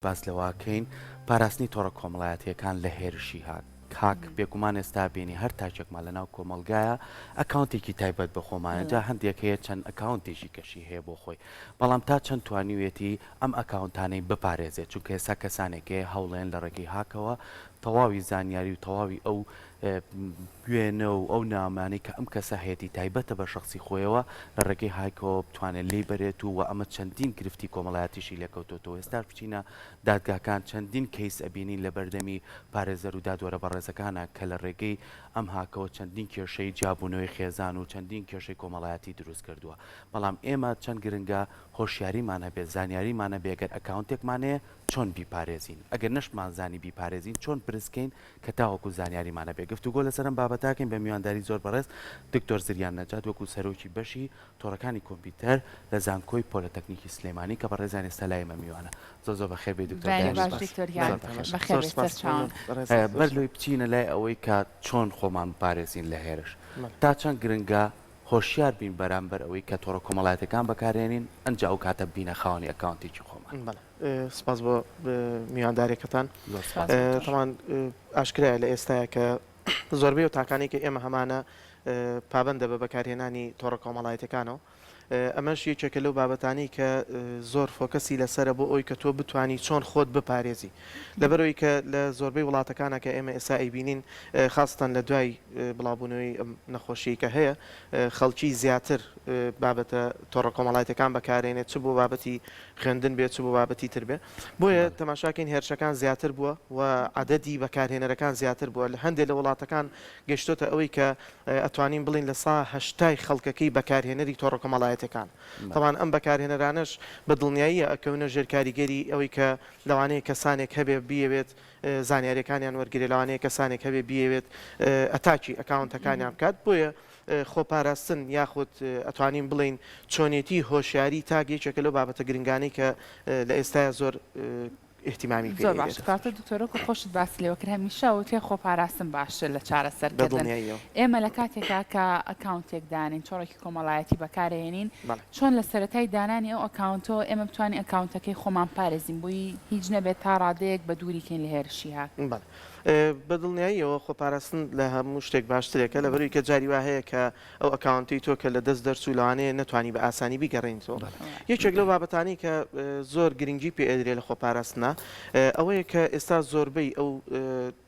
باس لەوەکەین پاراستنی تۆڕە کۆمەڵایەتیەکان لە هێرشی هاک هاک بێگومان ئێستا بینی هەر تاکێکمان لەناو کۆمەڵگایە ئەکاونتێکی تایبەت بە خۆمانە جا هەندێک هەیە چەند ئەکاونتێکی کەشی هەیە بۆ خۆی بەڵام تا چەند توانیوێتی ئەم ئەکاونتانەی بپارێزێت چونکە ئێستا کەسانێک هەیە هەوڵێن لە ڕێگەی هاکەوە تەواوی زانیاری و تەواوی ئەو وێنە و ئەو نامانەی کە ئەم کەسە هەیەتی تایبەتە بە شەخسی خۆیەوە لە ڕێگەی هاکەوە بتوانێت لێی بەرێت و وە ئەمە چەندین گرفتی کۆمەڵایەتیشی لێکەوتۆتەوە ئێستاش بچینە دادگاکان چەندین کەیس ئەبینین لە بەردەمی پارێزەر و دادوەرە بەڕێزەکانە کە لە ڕێگەی ئەم هاکەوە چەندین کێشەی جیابوونەوەی خێزان و چەندین کێشەی کۆمەڵایەتی دروست کردووە بەڵام ئێمە چەند گرنگە هۆشیاریمان هەبێت زانیاریمان هەبێت گەر ئەکاونتێکمان هەیە چۆن بیپارێزین ئەگەر نەشمان زانی بیپارێزین چۆن پرس کەین کە تاوەکو زانیاریمان هەبێ گفتوگۆ لەسەر ئەم بابەتە ئەکەین بە میوانداری زۆر بەڕێز دکتۆر زریان نەجات وەکو سەرۆکی بەشی تۆڕەکانی کۆمپیوتەر لە زانکۆی پۆلەتەکنیکی سلێمانی کە بەڕێزیان ئێستا لای ئێمە میوانە. زۆر زۆر بەخێر بێی دکتۆر بەیانی گیان. باش دکتۆر گیان زۆر بەخێر. بەخێر زۆر بێی سپاس سەرچاوم. مەمنون بەڕێزت زۆر بەر سپاس. لەوەی بچینە لای ئەوەی کە چۆن خۆمان بپارێزین لە هێرش بەڵێ. تا چەند گرنگە هۆشیار بین بەرامبەر ئەوەی کە تۆڕە کۆمەڵایەتیەکان بەکارێنین ئەنجا ئەو کاتە ببینە خاوەنی ئەکاونتێکی خۆمان. بەڵێ سپاس بۆ میوانداریەکەتان. زۆر سپاس. سپاس بۆ تۆش. تەبعەن ئاشکرایە لە ئێستایا کە زۆربەی ئەو تاکانەی کە ئێمە هەمانە پابەندە بە بەکارهێنانی تۆڕە کۆمەڵایەتیەکانەوە. ئەمەش یەکێکە لەو بابەتانەی کە زۆر focus ی لەسەرە بۆ ئەوی کە تۆ بتانی چۆن خۆت بپارێزی لەبەرەوەی کە لە زۆربەی وڵاتەکانە کە ئێمە ئێستا ئەیبینین خاستان لە دوای بڵاوبوونەوەی ئەم نەخۆشیی کە هەیە خەڵکی زیاتر بابەتە تۆڕە کۆمەڵایەتەکان بەکارێنێت چ بۆ بابەتی خوێندن بێت چ بۆ بابەتی تر بێ بۆیە تەماشاکەین هێرشەکان زیاتر بووە و عەدەدی بەکارهێنەرەکان زیاتر بووە لە هەندێک لە وڵاتەکان گەشتۆتە ئەوەی کە ئەتوانین بڵێین لە سا هەشتای خەڵکەکەی بەکارهێنەری تۆڕە کۆمەڵایەتیەکان. تەبعەن ئەم بەکارهێنەرانەش بە دڵنیاییە ئەکەونە ژێر کاریگەری ئەوەی کە لەوانەیە کەسانێک هەبێ بیەوێت زانیاریەکانیان وەرگرێ، لەوانەیە کەسانێک هەبێ بیەوێت attack ی ئەکاونتەکانیان بکات. بۆیە خۆپاراستن یاخود ئەتوانین بڵێین چۆنێتی هۆشیاری تاک یەکێکە لەو بابەتە گرنگانەی کە لە ئێستایا زۆر ئیهتیمامی پێ زۆر باشە ئەیرێت. کەواتە دکتۆر وەکو خۆشت باست لێوە کرد هەمیشە وترێ خۆپاراستن باشترە لە چارەسەر بە کردن دڵنیاییەوە. ئێمە لە کاتێکا کە ئەکاونتێک دانێین تۆڕێکی کۆمەڵایەتی بەکارئەهێنین بەڵێ. چۆن لە سەرەتای دانانی ئەو ئەکاونتەوە ئێمە بتوانین ئەکاونتەکەی خۆمان پارێزین بۆی هیچ نەبێت تا ڕادەیەک بە دووری کەین لە هێرشی هاک. بەڵێ بە دڵنیاییەوە خۆپاراستن لە هەموو شتێک باشترێکە لەبەرئەوەی کە جاری وا هەیە کە ئەو ئەکاونتەی تۆ کە لە دەست دەرچوو لەوانەیە نەتوانی بە ئاسانی بیگەڕێنیتەوە. یەکێک لەو بابەتانەی کە زۆر گرنگی پێ ئەدرێ لە خۆپاراستنا ئەوەیە کە ئێستا زۆربەی ئەو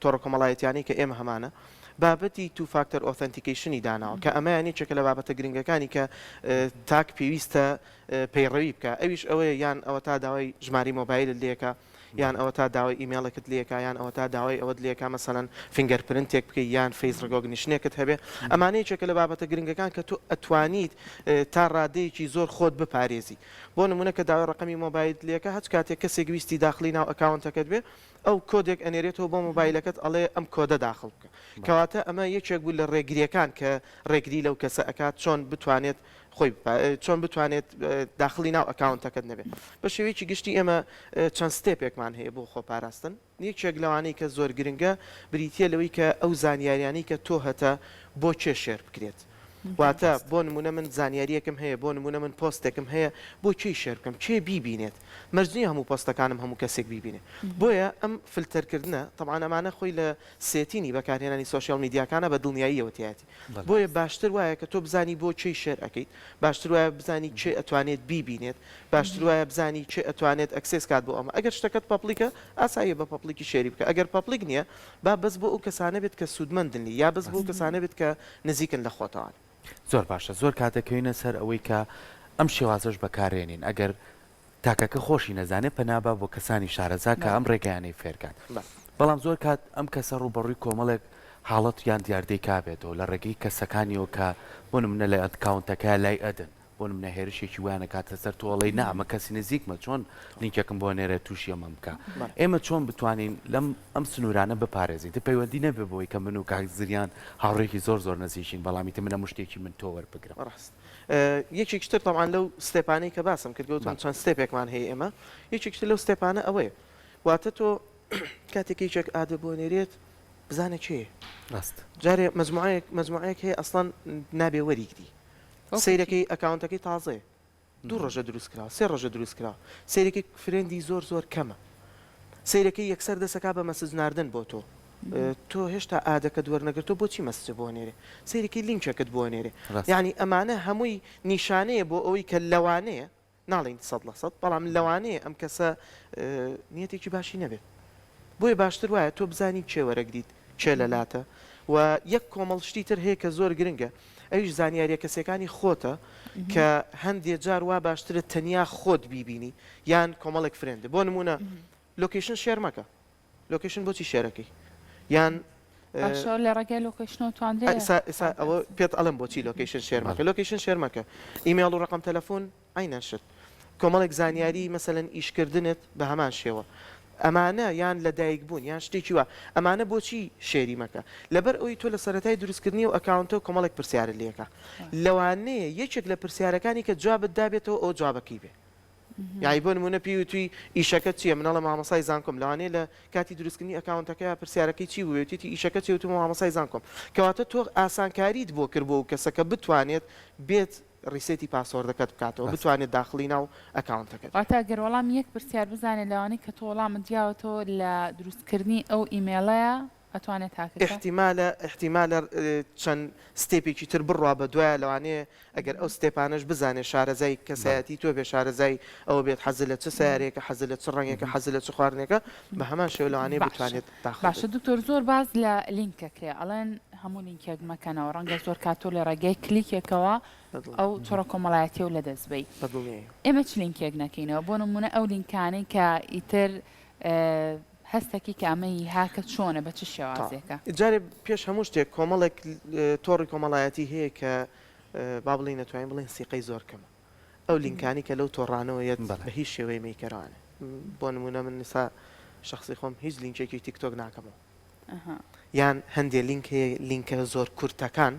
تۆڕە کۆمەڵایەتیانەی کە ئێمە هەمانە بابەتی two factor authentication ی داناوە کە ئەمەیان یەکێکە لە بابەتە گرنگەکانی کە تاک پێویستە پەیڕەوی بکە ئەویش ئەوەیە یان ئەوەتا داوای ژمارەی مۆبایلت لێکە یان ئەوەتا داوای ئیمێڵێکت لێکا یان ئەوەتا داوای ئەوەت لێکا مەسەلەن fingerprint ێک بکەی یان face recognition ێکت هەبێ ئەمانە یەکێکە لە بابەتە گرنگەکان کە تۆ ئەتوانیت تا ڕادەیەکی زۆر خۆت بپارێزی بۆ نمونە کە داوای ڕەقەمی مۆبایلت لێکا هەچ کاتێک کەسێک ویستی داخلی ناو ئەکاونتەکەت بێ ئەو کۆدێک ئەنێرێتەوە بۆ مۆبایلەکەت ئەڵێ ئەم کۆدە داخڵ بکە کەواتە ئەمە یەکێک بوو لە ڕێگریەکان کە ڕێگری لەو کەسە ئەکات چۆن بتوانێت خۆی چۆن بتوانێت داخڵی ناو ئەکاونتەکەت نەبێت. بە شێوەیەکی گشتی ئێمە چەند step ێکمان هەیە بۆ خۆپاراستن، یەکێک لەوانەی کە زۆر گرنگە بریتییە لەوەی کە ئەو زانیاریانەی کە تۆ هەتە بۆ کێ share بکرێت. واتە بۆ نموونە من زانیارییەکم هەیە، بۆ نموونە من پۆستێکم هەیە بۆ کێی share بکەم، کێ بیبینێت؟ مەرج نییە هەموو پۆستەکانم هەموو کەسێک بیبینێ. بۆیە ئەم فلتەرکردنە، تەبعەن ئەمانە خۆی لە setting ی بەکارهێنانی سۆشیال میدیاکانە بە دڵنیاییەوە تیایەتی. بۆیە باشتر وایە کە تۆ بزانی بۆ کێی share ئەکەیت، باشتر وایە بزانی کێ ئەتوانێت بیبینێت، باشتر وایە بزانی کێ ئەتوانێت access کات بۆ ئەمە، ئەگەر شتەکەت public ە ئاساییە بە public ی share ی بکە، ئەگەر public نییە با بەس بۆ ئەو کەسانە بێت کە سوودمەندن لێی یا بەس بۆ ئەو کەسانە بێت کە نزیکن لە خۆتەوە. زۆر باشە زۆر کات دەکەوینە سەر ئەوەی کە ئەم شێوازەش بەکارێنین ئەگەر تاکەکە خۆشی نەزانێت پەنا با بۆ کەسانی شارەزا کە ئەم ڕێگایانەی فێرکات. بەڵام زۆر کات ئەم کەسە ڕووبەڕووی کۆمەڵێک حاڵەت یان دیاردەی کا بێتەوە لە ڕێگەی کەسەکانیەوە کە بۆ نمونە لە ئەکاونتەکە لای ئەدن بۆ نمونە هێرشێکی وایان ئەکاتە سەر تۆ ئەڵێی نا ئەمە کەسی نزیکمە چۆن لینکێکم بۆ نێرێت تووشی ئەمەم بکا ئێمە چۆن بتوانین لەم ئەم سنوورانە بپارێزین تر پەیوەندی نەبێ بەوەی کە من و کاک زریان هاوڕێکی زۆر زۆر نزیکین بەڵام ئیتر من هەموو شتێکی من تۆ وەربگرم. ڕاست. یەکێکی تر تەبعەن لەو step انەی کە باسم کرد گوتم چەند step ێکمان هەیە ئێمە یەکێکی تر لەو step انە ئەوەیە واتە تۆ کاتێک یەکێک add ە بۆ نێرێت بزانە کێیە ڕاست جارێ مەجموعەیەک مەجموعەیەک هەیە ئەسڵەن نابێ وەریگری سەیرەکەی سەیرەکەی یەکسەر دەسەکا بە message ناردن بۆ تۆ تۆ هێشتا add ەکەت وەرنەگرتووە بۆچی message ە بۆ ئەنێرێ سەیرەکەی لینکێکت بۆ ئەنێرێ یانی ئەمانە هەمووی نیشانەیە بۆ ئەوەی کە لەوانەیە ناڵێین 100% بەڵام لەوانەیە ئەم کەسە نیەتێکی باشی نەبێت بۆیە باشتر وایە تۆ بزانی کێ وەرەگریت کێ لەلاتە و یەک کۆمەڵ شتی تر هەیە کە زۆر گرنگە ئەویش زانیاریە کەسیەکانی خۆتە کە هەندێ جار وا باشترە تەنیا خۆت بیبینی یان کۆمەڵێک friend بۆ نمونە location share مەکە location بۆچی share ەکەی یان باشە لە ڕێگای location ەوە توانرێ ئیسا ئیسا ئەوە پێت ئەڵێم بۆچی location share مەکە location share مەکە ئیمێڵ و ڕقم تەلەفۆن عەینەن شت. کۆمەڵێک زانیاری مەسەلەن ئیشکردنت بە هەمان شێوە. ئەمانە یان لە دایک بوون یان شتێکی وا. ئەمانە بۆچی share ی مەکە؟ لەبەر ئەوەی تۆ لە سەرەتای دروستکردنی ئەو account ەوە کۆمەڵێک پرسیارت لێ ئەکا. لەوانەیە یەکێک لە پرسیارەکانی کە جوابت دابێتەوە ئەوە جوابەکەی بێ. یانی بۆ نموونە پێی وتووی ئیشەکەت چییە؟ من ئەڵێم مامۆستای زانکۆم. لەوانەیە لە کاتی دروستکردنی account ەکەیا پرسیارەکەی چی بووبێ وتیتی ئیشەکەت چییە؟ وتومە مامۆستای زانکۆم. کەواتە تۆ ئاسانکاریت بۆ کرد بۆ ئەو کەسە کە بتوانێت بێت reset ی password ەکەت بکاتەوە بتوانێت داخڵی ناو account ەکەت بێت. واتە گەر وەڵامی یەک پرسیار بزانێت لەوانەی کە تۆ وەڵامت دیاوەتەوە لە دروست کردنی ئەو ئیمێڵەیا ئەتوانێت هاکەکە. ئیحتیمالە ئیحتیمالە چەند step ێکی تر بڕوا بە دوایا لەوانەیە ئەگەر ئەو step انەش بزانێت شارەزای کەسایەتی تۆ بێت شارەزای ئەوە بێت حەزت لە چ سەیارەیەکە حەزت لە چ ڕەنگێکە حەزت لە چ خواردنێکە بە هەمان شێوە لەوانەیە باشە بتوانێت داخڵ باشە بێت. دکتۆر زۆر باس لە لینک ئەکرێ ئەڵێن هەموو لینکێک مەکەنەوە ڕەنگە زۆر کات تۆ لە ڕێگای کلیکێکەوە ئەو تۆڕە کۆمەڵایەتیەو لەدەست بەی ئێمە چ لینکێک نەکەینەوە بۆ نمونە ئەو لینکانەی کە ئیتر هەستەکی کە ئەمە هی هاکە چۆنە بە چ شێوازێکە؟ جارێ پێش هەموو شتێک کۆمەڵێک تۆڕی کۆمەڵایەتی هەیە کە با بڵێین ئەتوانین بڵێین سیقەی زۆر کەمە ئەو لینکانی کە لەو تۆڕانەوە یەت بە هیچ شێوەیە مەیکەرەوانێ بۆ نمونە من نسا شخصی خۆم هیچ لینکێکی تیک تۆک ناکەمەوە یان هەندێ لینک هەیە لینکە زۆر کورتەکان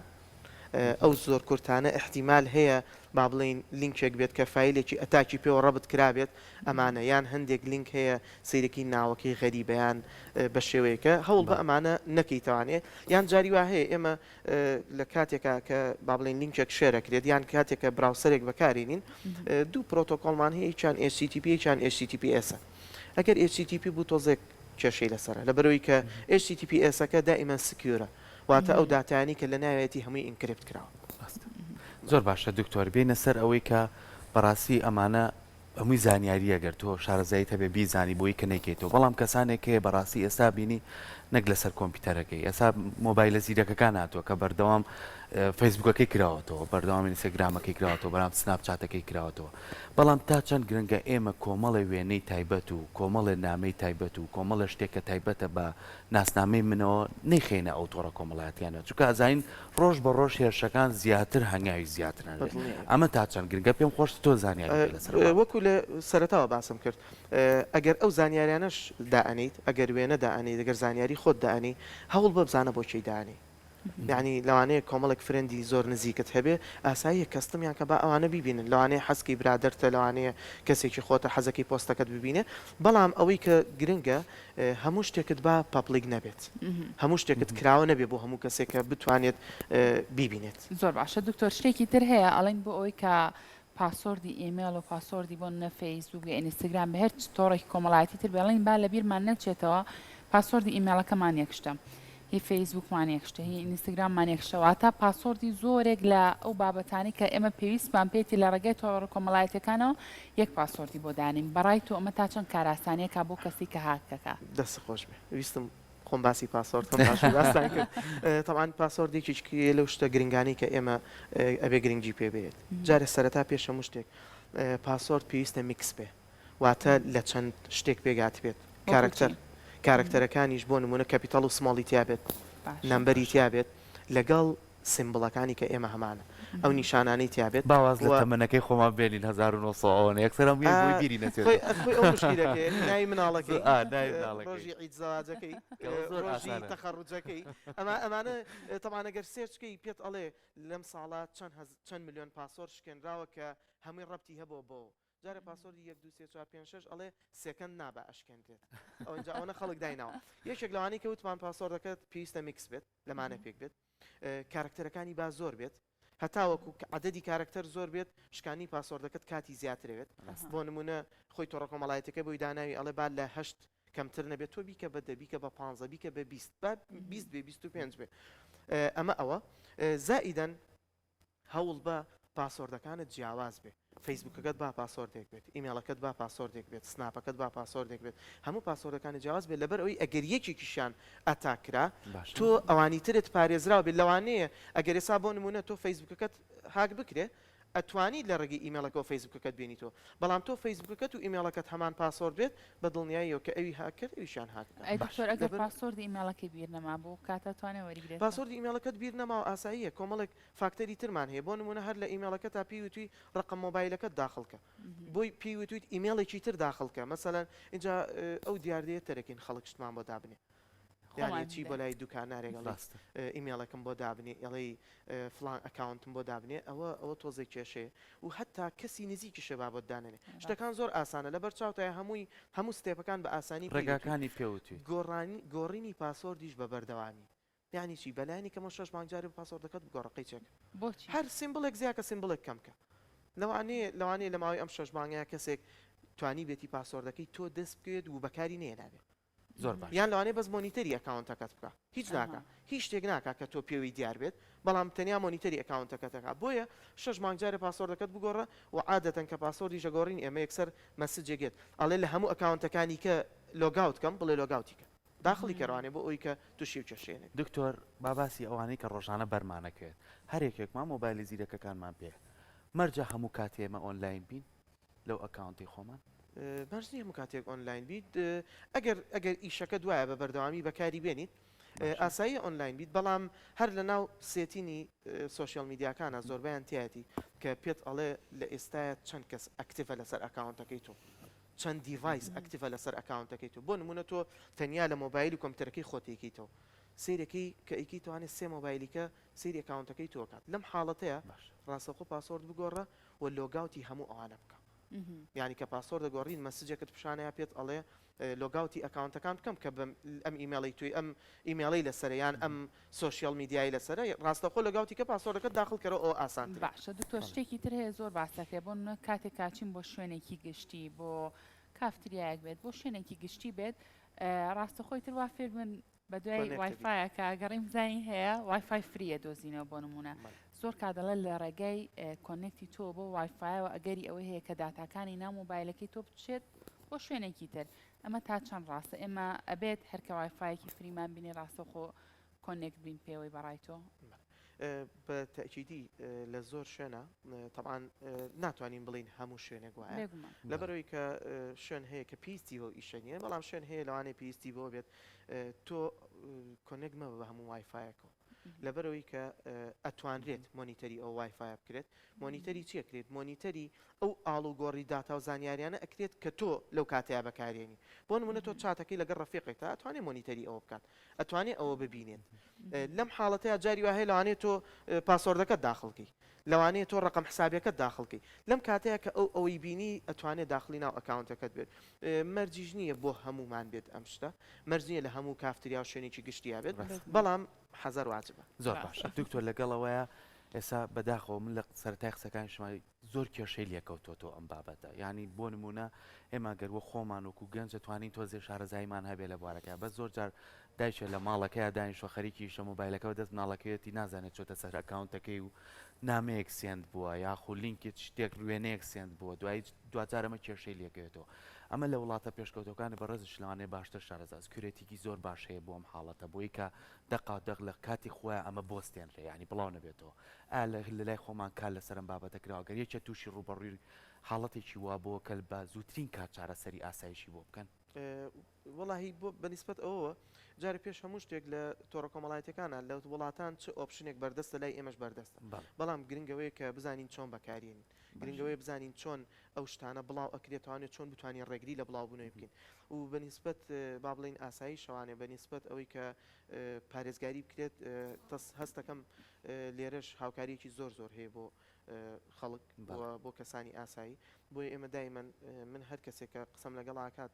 ئەو زۆر کورتانە ئیحتیمال هەیە با بڵێین لینکێک بێت کە فایلێکی attack ی پێوە ڕەبت کرابێت ئەمانە یان هەندێک لینک هەیە سەیرەکی ناوەکەی غەریبە یان بە شێوەیەکە هەوڵ بە ئەمانە نەکەیتەوانێ یان جاری وا هەیە ئێمە لە کاتێکا کە با بڵێین لینکێک share ئەکرێت یان کاتێک کە browser ێک بەکارێنین دوو پرۆتۆکۆڵمان هەیە یەکیان HTTP یەکیان HTTPS ئەگەر HTTP بوو تۆزێک کێشەی لەسەرە لەبەرئەوەی کە HTTPS ەکە دائیمەن secure ە واتە ئەو داتایانەی کە لەناویەتی هەمووی encrypt کراوە. ڕاستە. زۆر باشە دکتۆر بێینە سەر ئەوەی کە بەڕاستی ئەمانە هەمووی زانیاریە گەر تۆ شارەزاییت هەبێ بیزانی بۆی کە نەیکەیتەوە بەڵام کەسانێک هەیە بەڕاستی ئێستا بینی نەک لەسەر کۆمپیوتەرەکەی ئێستا مۆبایلە زیرەکەکان هاتووە کە بەردەوام فەیسبوکەکەی کراوەتەوە بەردەوام ئینستاگرامەکەی کراوەتەوە بەرام سناپچاتەکەی کراوەتەوە بەڵام تا چەند گرنگە ئێمە کۆمەڵێ وێنەی تایبەت و کۆمەڵێ نامەی تایبەت و کۆمەڵێ شتێک کە تایبەتە بە ناسنامەی منەوە نەیخەینە ئەو تۆڕە کۆمەڵایەتیانە چونکە ئەزانین ڕۆژ بە ڕۆژ هێرشەکان زیاتر هەنگاوی زیاتر ئەنرێ بەدڵنیاییم. ئەمە تا چەند گرنگە پێم خۆشە تۆ زانیاری بێ لەسەر ئەو بابەتە. وەکو لە سەرەتاوە باسم کرد ئەگەر ئەو زانیاریانەش دائەنێیت ئەگەر وێنە دائەنێیت ئەگەر زانیاری خۆت دائەنێی هەوڵ بە بزانە بۆ کێی دائەنێی. یەعنی لەوانەیە کۆمەڵێک friend ی زۆر نزیکت هەبێ ئاساییە custom یان کە با ئەوانە بیبینن لەوانەیە حەزکەی برادەرتە لەوانەیە کەسێکی خۆتە حەزەکەی پۆستەکەت ببینێ بەڵام ئەوەی کە گرنگە هەموو شتێکت با public نەبێت هەموو شتێکت کراوە نەبێ بۆ هەموو کەسێک کە بتوانێت بیبینێت. زۆر باشە دکتۆر شتێکی تر هەیە ئەڵێن بۆ ئەوەی کە password ی ئیمێڵ و password ی بۆ نمونە فەیسبوک بێ ئینستاگرام بێ هەر تۆڕێکی کۆمەڵایەتی تر بێ ئەڵێن با لەبیرمان نەچێتەوە password ی ئیمێڵەکەمان یەک شتە هی فەیسبوکمان یەک شتە هی ئینستاگراممان یەک شتە واتە password ی زۆرێک لە ئەو بابەتانەی کە ئێمە پێویستمان پێیەتی لە ڕێگای تۆڕە کۆمەڵایەتیەکانەوە یەک password ی بۆ دانێین بەڕای تۆ ئەمە تا چەند کارئاسانیەکە بۆ کەسی کە هاکەکە؟ دەست خۆش بێ ویستم خۆم باسی password کەم باش بوو باستان کرد تەبعەن password یەکێکیە لەو شتە گرنگانەی کە ئێمە ئەبێ گرنگی پێ بێت جارێ سەرەتا پێش هەموو شتێک password پێویستە میکس بێ واتە لە چەند شتێک پێگات بێت character character ەکانیش بۆ نمونە capital و small ی تیا بێت number ی تیا بێت لەگەڵ symbol ەکانی کە ئێمە هەمانە ئەو نیشانانەی تیا بێت با واز لە تەمەنەکەی خۆمان بێنین 1900 ئەوەنە یەکسەر هەمووی بۆی بیری نەچێتەوە. خۆی خۆی ئەو موشکیلەکەیە ناوی مناڵەکەی ئا ناوی مناڵەکەی ڕۆژی عید زەواجەکەی ئەوە زۆر ڕۆژی ئاسانە. تەخەڕوجەکەی ئەما ئەمانە تەبعەن ئەگەر search کەی پێت ئەڵێ لەم ساڵە چەند هەز چەند ملیۆن password شکێنراوە کە هەمووی ڕەبتی هەبووە بەوە جارێ password ی یەک دوو سێ چوار پێنج شەش ئەڵێ second نابا ئەشکێنرێت ئەوجا ئەوەنە خەڵک دایناوە یەکێک لەوانەی کە وتمان password ەکەت پێویستە میکس بێت لەمانە پێک بێت character ەکانی با زۆر بێت هەتاوەکو عەدەدی character زۆر بێت شکانی password ەکەت کاتی زیاترەوێت بۆ نمونە خۆی تۆڕە کۆمەڵایەتەکە بۆی داناوی ئەڵێ با لە هەشت کەمتر نەبێت تۆ بیکە بە دە بیکە بە پانزە بیکە بە 20 با 20 بێ 25 بێ ئەمە ئەوە زائیدەن هەوڵ بە password ەکانت جیاواز بێ فەیسبوکەکەت با password ێک بێت ئیمێڵەکەت با password ێک بێت سناپەکەت با password ێک بێت هەموو password ەکانت جیاواز بێت لەبەر ئەوەی ئەگەر یەکێکیشیان ئەتاک کرا باشە. تۆ ئەوانی ترت پارێزراو بێت لەوانەیە ئەگەر ئێستا بۆ نمونە تۆ فەیسبوکەکەت هاک بکرێ ئەتوانیت لە ڕێگەی ئیمێڵەکەوە فەیسبوکەکەت بێنیتەوە بەڵام تۆ فەیسبوکەکەت و ئیمێڵەکەت هەمان password بێت بە دڵنیاییەوە کە ئەوی هاک کرد ئەویشیان هاک ئەکات. ئەی دکتۆر ئەگەر لەبەر. password ی ئیمێڵەکەی بیر نەما بۆ کاتە ئەتوانێ وەریگرێتەوە؟ password ی ئیمێڵەکەت بیر نەماوە ئاساییە کۆمەڵێک فاکتەری ترمان هەیە بۆ نمونە هەر لە ئیمێڵەکەتا پێی وتوی ڕەقەم مۆبایلەکەت داخڵ کە بۆی پێی وتویت ئیمێڵێکی تر داخڵ کە مەسەلەن ئینجا ئەو دیاردەیە تەرەکەین خەڵک شتمان بۆ دابنێ یانی خۆمان چی بۆ لای دوکانارێک ئەڵێی ڕاستە. ئیمێڵێکم بۆ دابنێ ئەڵێی فڵان ئەکاونتم بۆ دابنێ ئەوە ئەوە تۆزێک کێشەیە و هەتا کەسی نزیکیشە با بۆت دانەنێ شتەکان زۆر ئاسانە لەبەر چاوتایە هەمووی هەموو step ەکان بە ئاسانی پێی وتوی ڕێگاکانی پێ وتویت. گۆڕانی گۆڕینی password یش بە بەردەوامی یانی چی بەلایەنی کەمەوە شەش مانگ جارێ password ەکەت بگۆڕە قەیچێک بۆچی؟ هەر symbol ێک زیاکە symbol ێک کەم کە لەوانەیە لەوانەیە لە ماوەی ئەم شەش مانگەیا کەسێک توانیبێتی password ەکەی تۆ دەست بکەوێت و بەکاری نەهێنابێ زۆر باشە. یان لەوانەیە بەس monitor ی account ەکەت بکا هیچ ناکا هیچ شتێک ناکا کە تۆ پێوەی دیار بێت بەڵام تەنیا monitor ی account ەکەت ئەکا بۆیە شەش مانگ جارێ password ەکەت بگۆڕە و عادەتەن کە password یش ئەگۆڕین ئێمە یەکسەر message ێک یەت ئەڵێ لە هەموو account ەکانی کە logout کەم بڵێ logout ی کە داخڵی کەرەوانێ بۆ ئەوی کە توشی و کێشەیە نەبی. دکتۆر با باسی ئەوانەی کە ڕۆژانە بەرمانەکەوێت هەر یەکێکمان مۆبایلی زیرەکەکانمان پێیە مەرجە هەموو کاتێ ئێمە ئۆنلاین بین لەو ئەکاونتەی خۆمان؟ مەرج نیە هەموو کاتێک ئۆنلاین بیت ئەگەر ئەگەر ئیشەکەت وایە بە بەردەوامی بەکاری بێنیت ئاساییە ئۆنلاین بیت بەڵام هەر لە ناو setting ی social media کانە زۆربیان تیایەتی کە پێت ئەڵێ لە ئێستاە چەند کەس active ە لەسەر ئەکاونتەکەی تۆ چەند device active ە لەسەر ئەکاونتەکەی تۆ بۆ نمونە تۆ تەنیا لە مۆبایل و کۆمپیوتەرەکەی خۆت ئەیکەیتەوە سەیرەکەی کە ئەیکەیتەوانێ سێ مۆبایلیکە سەیری ئەکاونتەکەی تۆ کات لەم حاڵەتەیە ڕاستەوخۆ password بگۆڕە و logout ی هەموو ئەوانە بکە یانی کە password دەگۆڕین message ێکت پیشانەیە پێت ئەڵێ logout ی ئەکاونتەکان بکەم کە بەم ئەم ئیمێڵی توی ئەم ئیمێڵی لەسەرە یان ئەم social media ی لەسەرە ڕاستەخۆ logout ی کە password ەکەت داخڵ کەرەوە ئەوە ئاسانترە. باشە دکتۆر شتێکی تر هەیە زۆر باس دەکرێت بۆ نمونە کاتێک کاچین بۆ شوێنێکی گشتی بۆ کافتریایەک بێت بۆ شوێنێکی گشتی بێت ڕاستەخۆی تر وا فێر بن بەدوای connect ە بی. وایفایەکا گەڕیم بزانین هەیە وایفای free یە دۆزینەوە بۆ نمونە زۆر کات دەڵێت لە ڕێگای connect ی تۆ بۆ وایفایەوە ئەگەری ئەوەی هەیە کە داتاکانی ناو مۆبایلەکەی تۆ بچێت بۆ شوێنێکی تر ئەمە تا چەند ڕاستە ئێمە ئەبێت هەرکە وایفایەکی free مان بینی ڕاستەوخۆ connect بین پێوەی بەڕای تۆ؟ بە تەئکیدی لە زۆر شوێنە تەبعەن ناتوانین بڵێین هەموو شوێنێک وایە بێگومان. لەبەرئەوەی کە شوێن هەیە کە پێویستی بەو ئیشە نییە بەڵام شوێن هەیە لەوانەیە پێویستی بەوە بێت تۆ connect مەبە بە هەموو وایفایەکەوە لەبەرئەوەی کە ئەتوانرێت monitor ی ئەو وایفایە بکرێت monitor ی چی ئەکرێت monitor ی ئەو ئاڵوگۆڕی داتا و زانیاریانە ئەکرێت کە تۆ لەو کاتەیا بەکارێنی بۆ نمونە تۆ چاتەکەی لەگەڵ ڕەفیقێکتا ئەتوانێت monitor ی ئەوە بکات ئەتوانێ ئەوە ببینێت لەم حاڵەتەیا جاری وا هەیە لەوانەیە تۆ password ەکەت داخڵ کەی لەوانەیە تۆ ڕەقەم حسابیەکەت داخڵ کەی لەم کاتەیا کە ئەو ئەوەی بینی ئەتوانێت داخڵی ناو ئەکاونتەکەت بێت مەرجیش نییە بۆ هەموومان بێت ئەم شتە مەرج نییە لە هەموو کافتریا و شوێنێکی گشتیا بێت بەڵام حەزەر واجبە. زۆر باشە دکتۆر لەگەڵ ئەوەیا ئێستا بەداخەوە من لە سەرەتای قسەکانیشما زۆر کێشەی لێکەوتۆتەوە ئەم بابەتە یانی بۆ نمونە ئێمە گەر وەک خۆمان وەکو گەنج ئەتوانین تۆزێ شارەزاییمان هەبێ لە بوارەکە بەس زۆر جار دایکێ لە ماڵەکەیا دانیشتوە خەریکی ئیشە مۆبایلەکە بە دەست مناڵەکەیەتی نازانێت چۆتە سەر ئەکاونتەکەی و نامەیەک send بووە یاخو لینکێک شتێک وێنەیەک send بووە دوایی دواجار ئەمە کێشەی لێکەوێتەوە ئەمە لە وڵاتە پێشکەوتوەکانی بەڕێزیش لەوانەیە باشتر شارەزا security کی زۆر باش هەیە بۆ ئەم حاڵەتە بۆی کە دەقا دەق لە کاتی خۆیا ئەمە بۆستێنرێ یانی بڵاو نەبێتەوە ئایا لە لەلای خۆمان کار لەسەر ئەم بابەتە کراوە گەر یەکێ تووشی ڕووبەڕووی حاڵەتێکی وا بۆوە کە بە زووترین کات چارەسەری ئاسایشی بۆ بکەن؟ وەڵاهی بۆ بە نیسبەت ئەوەوە جارێ پێش هەموو شتێک لە تۆڕە کۆمەڵایەتیەکانا لە وڵاتان چ option ێک بەردەستە لای ئێمەش بەردەستە بەڵێ. بەڵام گرنگ ئەوەیە کە بزانین چۆن بەکاریێنین گرنگ باشە. ئەوەیە بزانین چۆن ئەو شتانە بڵاو ئەکرێتەوانێ چۆن بتوانین ڕێگری لە بڵاوبوونەوەی بکەین و بە نیسبەت با بڵێین ئاسایشەوانێ بە نیسبەت ئەوەی کە پارێزگاری بکرێت تەس هەستەکەم لێرەش هاوکاریەکی زۆر زۆر هەیە بۆ خەڵک بۆ کەسانی ئاسایی بۆیە ئێمە دایمەن من هەر کەسێک کە قسەم لەگەڵ ئاکات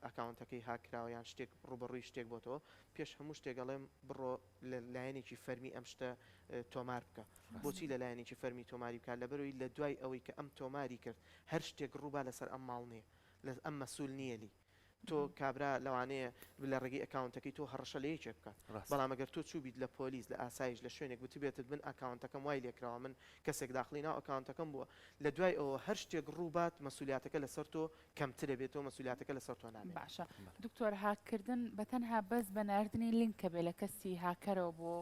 ئەکاونتەکەی هاک کراوە یان شتێک ڕوبەڕووی شتێک بۆتەوە پێش هەموو شتێک ئەڵێم بڕۆ لە لایەنێکی فەرمی ئەم شتە تۆمار بکە بۆچی لە لایەنێکی فەرمی تۆماری بکات لەبەرەوەی لە دوای ئەوەی کە ئەم تۆماری کرد هەر شتێک ڕووبا لەسەر ئەم ماڵ نییە لە ئەم مەسول نییە لی. تۆ کابرا لەوانەیە لە ڕێگەی ئەکاونتەکەی تۆ هەڕەشە لە یەکێک بکات ڕاستە. بەڵام ئەگەر تۆ چووبیت لە پۆلیس لە ئاسایش لە شوێنێک وتبێتت من ئەکاونتەکەم وای لێکراوە من کەسێک داخڵی ناو ئەکاونتەکەم بووە لە دوای ئەوە هەر شتێک ڕووبات مەسولیاتەکە لەسەر تۆ کەمترە بێتەوە مەسولیاتەکە لەسەر تۆ نامێنێت. باشە دکتۆر هاک کردن بەتەنها بەس بە ناردنی لینکە بێ لە کەسی هاکەرەوە بۆ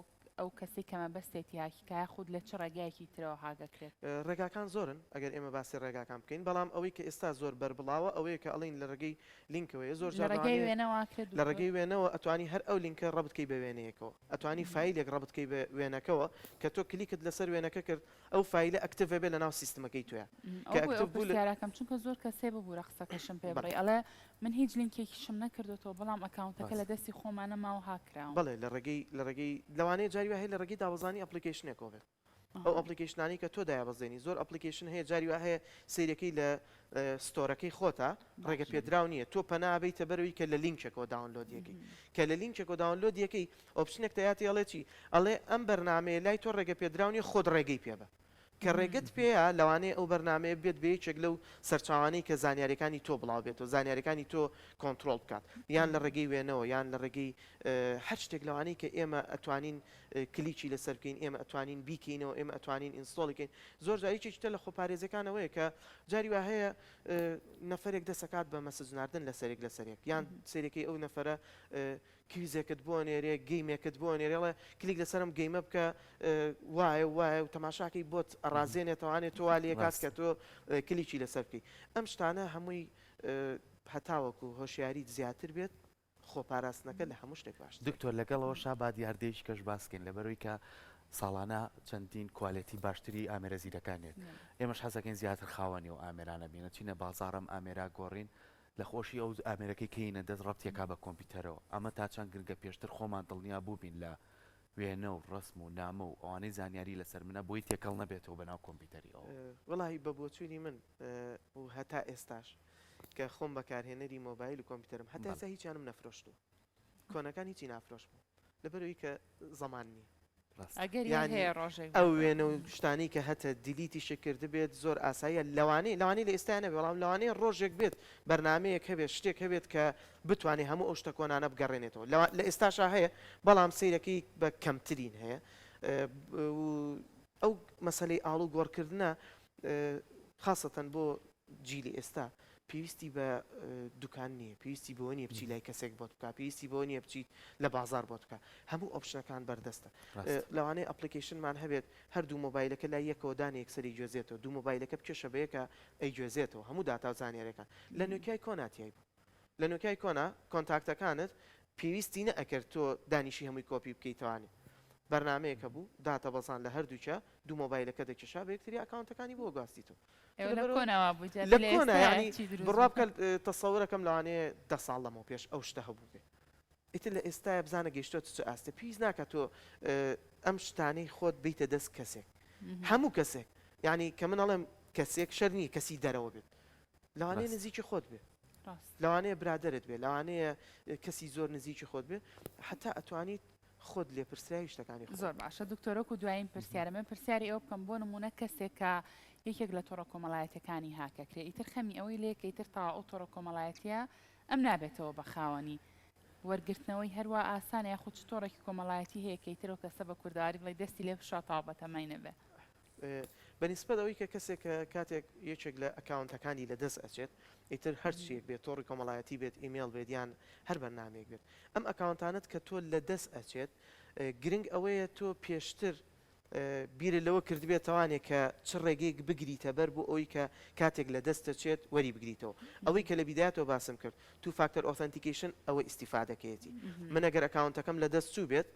ئەو کەسەی کە مەبەستێتی هاکی کا یاخود لە چ ڕێگایەکی ترەوە هاک ئەکرێت؟ ڕێگاکان زۆرن ئەگەر ئێمە باسی ڕێگاکان بکەین بەڵام ئەوەی کە ئێستا زۆر بەربڵاوە ئەوەیە کە ئەڵێین لە ڕێگەی لینکەوەیە زۆر لە جار ڕێگای لەوانەیە وێنەوە ئەکرێت لە دکتۆر؟ ڕێگەی وێنەوە ئەتوانی هەر ئەو لینکە ڕەبت کەی بە وێنەیەکەوە ئەتوانی فایلێک ڕەبت کەی بە وێنەکەوە کە تۆ کلیکت لەسەر وێنەکە کرد ئەو فایلە active ئەبێ لەناو سیستمەکەی تۆیا کە ئەوە بۆیە ئەکتڤ ئەو بوو لە پرسیارەکەم چونکە زۆر کەس هەیە ببورە قسەکەشم پێ بەڵێ. بڕی ئەڵێ من هیچ لینکێکیشم نەکردۆتەوە بەڵام ئەکاونتەکە ڕاستە. لە دەستی خۆما نەماوە هاک کراوم. بەڵێ لە ڕێگەی لە ڕێگەی لەوانەیە جاری وا هەیە لە ڕێگەی دابەزانی application ێکەوە بێت ئەو application انەی کە تۆ دایابەزێنی زۆر application هەیە جاری وا هەیە سەیرەکەی لە store ەکەی خۆتا ڕێگە پێدراو نییە تۆ پەنا بەیتە بەرەوەی کە لە لینکێکەوە download ەکەی کە لە لینکێکەوە download ەکەی option ێک تەیاتی ئەڵێ چی ئەڵێ ئەم بەرنامەیە لای تۆ ڕێگە پێدراو نییە خۆت ڕێگەی پێ بە کە ڕێگەت پێیە لەوانەیە ئەو بەرنامەیە بێت بە یەکێک لەو سەرچاوانەی کە زانیاریەکانی تۆ بڵاو بێتەوە زانیاریەکانی تۆ کۆنترۆڵ بکات یان لە ڕێگەی وێنەوە یان لە ڕێگەی هەر شتێک لەوانەی کە ئێمە ئەتوانین کلیکی لەسەر بکەین ئێمە ئەتوانین بیکەینەوە ئێمە ئەتوانین install ی کەین زۆر جار یەکێکی تر لە خۆپارێزیەکان ئەوەیە کە جاری وا هەیە نەفەرێک دەسەکات بە message ناردن لەسەرێک لەسەرێک یان سەیرەکەی ئەو نەفەرە quiz ێکت بۆ ئەنێرێ game ێکت بۆ ئەنێرێ ئەڵێ کلیک لەسەر ئەم game ە بکە وایە و وایە و تەماشاکەی بۆت ئەڕازێنێتەوانێ تۆ وا لێکات کە تۆ کلیکی لەسەر بکەی ئەم شتانە هەمووی هەتاوەکو هۆشیاریت زیاتر بێت خۆپاراستنەکە لە هەموو شتێک باشترە. دکتۆر لەگەڵ ئەوەشا با دیاردەیەکی کەش باس کەین لەبەرئەوەی کە ساڵانە چەندین quality باشتری ئامێرە زیرەکان یەت ئێمەش حەزەکەین زیاتر خاوەنی ئەو ئامێرانە بین ئەچینە بازاڕ ئەم ئامێرە گۆڕین لە خۆشی ئەو ئامێرەکەی کەینە دەست ڕەبتیەکا بە کۆمپیوتەرەوە ئەمە تا چەند گرنگە پێشتر خۆمان دڵنیا بووبین لە وێنە و ڕەسم و نامە و ئەوانەی زانیاری لەسەر منە بۆی تێکەڵ نەبێتەوە بەناو کۆمپیوتەری ئەوە. وەڵاهی بە بۆچوونی من و هەتا ئێستاش کە خۆم بەکارهێنەری مۆبایل و کۆمپیوتەرم هەتا بەڵێ. ئێستا هیچیانم نەفرۆشتووە کۆنەکان هیچی نافرۆشمەوە لەبەرئەوەی کە زەمان نییە. ڕاستە. ئەگەری یانی هەیە ڕۆژێک ئەو بێتەوە. وێنە و شتانەی کە هەتە delete یشت کردبێت زۆر ئاساییە لەوانەیە لەوانەیە لە ئێستایا نەبێت بەڵام لەوانەیە ڕۆژێک بێت بەرنامەیەک هەبێت شتێک هەبێت کە بتوانێت هەموو ئەو شتە کۆنانە بگەڕێنێتەوە لەوا لە ئێستاشا هەیە بەڵام سەیرەکەی بە کەمترین هەیە و ئەو مەسەلەی ئاڵوگۆڕکردنە خاسەتەن بۆ جیلی ئێستا پێویستی بە دوکان نییە، پێویستی بەوە نییە بچی لای کەسێک بۆت بکا، پێویستی بەوە نییە بچیت لە بازاڕ بۆت بکا، هەموو option ەکان بەردەستە. لەوانەیە application مان هەبێت هەردوو مۆبایلەکە لای یەکەوە دانێ یەکسەر ئەیگوێزێتەوە، دوو مۆبایلەکە بکێشە بە یەکا ئەیگوێزێتەوە، هەموو داتا و زانیاریەکان. لە نۆکیای کۆنا تیای بوو. لە نۆکیای کۆنا contact ەکانت پێویستی نەئەکرد تۆ دانیشی هەمووی کۆپی بکەیتەوانێ. بەرنامەیەک هەبوو داتەبەزان لە هەردووکیا دوو مۆبایلەکە دەکێشا بە یەکتری ئەکاونتەکانی بۆ گواستیتەوە. ئێوە لە کۆنا وا بوویت لە کۆنا یانی بڕوا بکە تەسەورەکەم لەوانەیە دە ساڵ لەمەو پێش ئەو شتە هەبووبێ ئیتر لە ئێستایا بزانە گەیشتۆتە چ ئاستێ پێویست ناکات تۆ ئەم شتانەی خۆت بیتە دەست کەسێک هەموو کەسێک یعنی کە من ئەڵێم کەسێک شەر نییە کەسی دەرەوە بێت لەوانەیە نزیکی خۆت بێ لەوانەیە برادەرت بێ لەوانەیە کەسی زۆر نزیکی خۆت بێ حتا ئەتوانیت خۆت لێپرسراوی شتەکانی خۆت. زۆر باشە دکتۆر وەکو دوایین پرسیارە من پرسیاری ئەوە بکەم بۆ نمونە کەسێک کە یەکێک لە تۆڕە کۆمەڵایەتیەکانی هاکەکرێ ئیتر خەمی ئەوەی لێ کە ئیتر تەواو ئەو تۆڕە کۆمەڵایەتیە ئەم نابێتەوە بە خاوەنی وەرگرتنەوەی هەروا ئاسانە یاخود چ تۆڕێکی کۆمەڵایەتی هەیە کە ئیتر ئەو کەسە بە کوردەواری بڵێی دەستی لێ بشا تەواو بەتەمای نەبێ. بە نیسبەت ئەوەی کە کەسێک کە کاتێک یەکێک لە ئەکاونتەکانی لە دەست ئەچێت ئیتر هەر چیەک بێت تۆڕی کۆمەڵایەتی بێت ئیمێڵ بێت یان هەر بەرنامەیەک بێت ئەم ئەکاونتانەت کە تۆ لە دەست ئەچێت گرنگ ئەوەیە تۆ پێشتر بیرت لەوە کردبێتەوانێ کە چ ڕێگەیەک بگریتە بەر بۆ ئەوی کە کاتێک لە دەست دەچێت وەری بگریتەوە ئەوەی کە لە بیدایەتەوە باسم کرد two factor authentication ئەوە ئیستیفادەکەیەتی من ئەگەر ئەکاونتەکەم لە دەست چوو بێت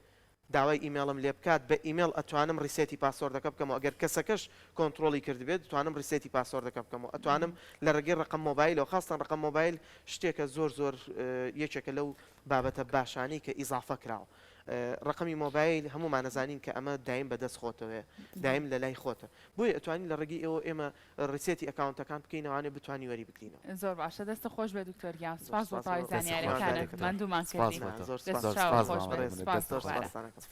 داوای ئیمێڵم لێ بکات بە ئیمێڵ ئەتوانم reset ی password ەکە بکەمەوە ئەگەر کەسەکەش کۆنتڕۆڵی کردبێت دتوانم reset ی password ەکە بکەمەوە ئەتوانم لە ڕێگەی ڕەقەم مۆبایلەوە خاستەن ڕەقەم مۆبایل شتێکە زۆر زۆر یەکێکە لەو بابەتە باشانەی کە ئیزافە کراوە ڕەقەمی مۆبایل هەموومان ئەزانین کە ئەمە دایم بە دەست خۆتەوەیە دایم لە لای خۆتە بۆیە ئەتوانین لە ڕێگەی ئێوە ئێمە reset ی ئەکاونتەکان بکەینەوانێ بتوانین وەری بگرینەوە. زۆر باشە دەستت خۆش بێت دکتۆر گیان سوپاس بۆ زۆر سوپاس تەواوی بۆ زانیاریەکانت دەستت خۆش ماندوومان سپاس کردی بۆ تۆ زۆر دەست سوپاس چاوت سپاس خۆش بۆ بێت ئامادەبوونت سوپاس دەستت خۆش دووبارە. سوپاستان ئەکەم. سپاس.